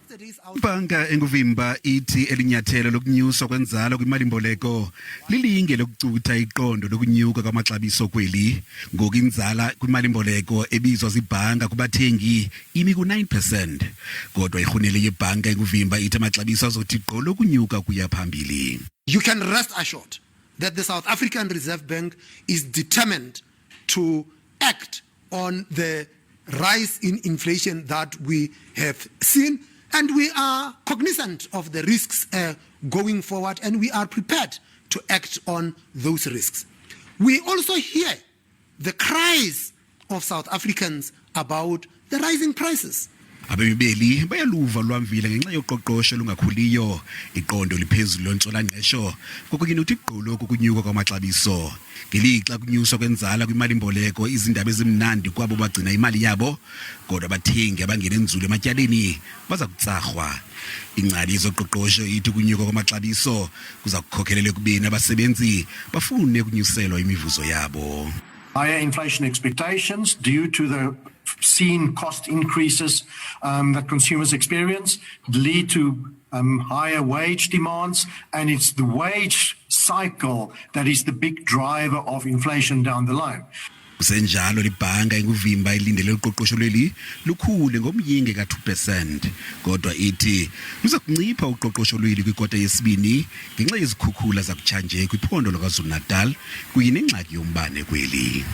Ibhanka enguvimba ithi elinyathelo lokunyuswa kwenzala kwimalimboleko lilinge lokucutha iqondo lokunyuka kwamaxabiso kweli. Ngoku inzala kwimalimboleko ebizwa zibhanka kubathengi imi ku-9 percent. Kodwa irhunele yebhanka enguvimba ithi amaxabiso azothi gqolo ukunyuka kuya phambili. You can rest assured that the South African Reserve Bank is determined to act on the rise in inflation that we have seen, and we are cognizant of the risks going forward, and we are prepared to act on those risks. We also hear the cries of South Africans about the rising prices. Abemi beli bayaluva lwamvila ngenxa yoqoqosho olungakhuliyo, iqondo liphezulu lontswelangqesho kwakunye nokuthi gqolo kukunyuka kwamaxabiso. Ngelixa kunyuswa kwenzala kwimalimboleko izindaba ezimnandi kwabo bagcina imali yabo, kodwa abathengi abangena enzulu ematyaleni baza kutsarhwa. Ingcali yezoqoqosho ithi ukunyuka kwamaxabiso kuza kukhokelela ekubeni abasebenzi bafune ukunyuselwa imivuzo yabo. Higher inflation expectations due to the seen cost increases that consumers experience lead to higher wage demands, and it's the wage cycle that is the big driver of inflation down the line. Kusenjalo, libhanka inguvimba ilindele uqoqosho lweli lukhule ngomyinge ka-2 percent, kodwa ithi luza kuncipha uqoqosho lweli kwikota yesibini ngenxa yezikhukhula zakutshanje kwiphondo laKwaZulu-Natal kunye nengxaki yombane kweli.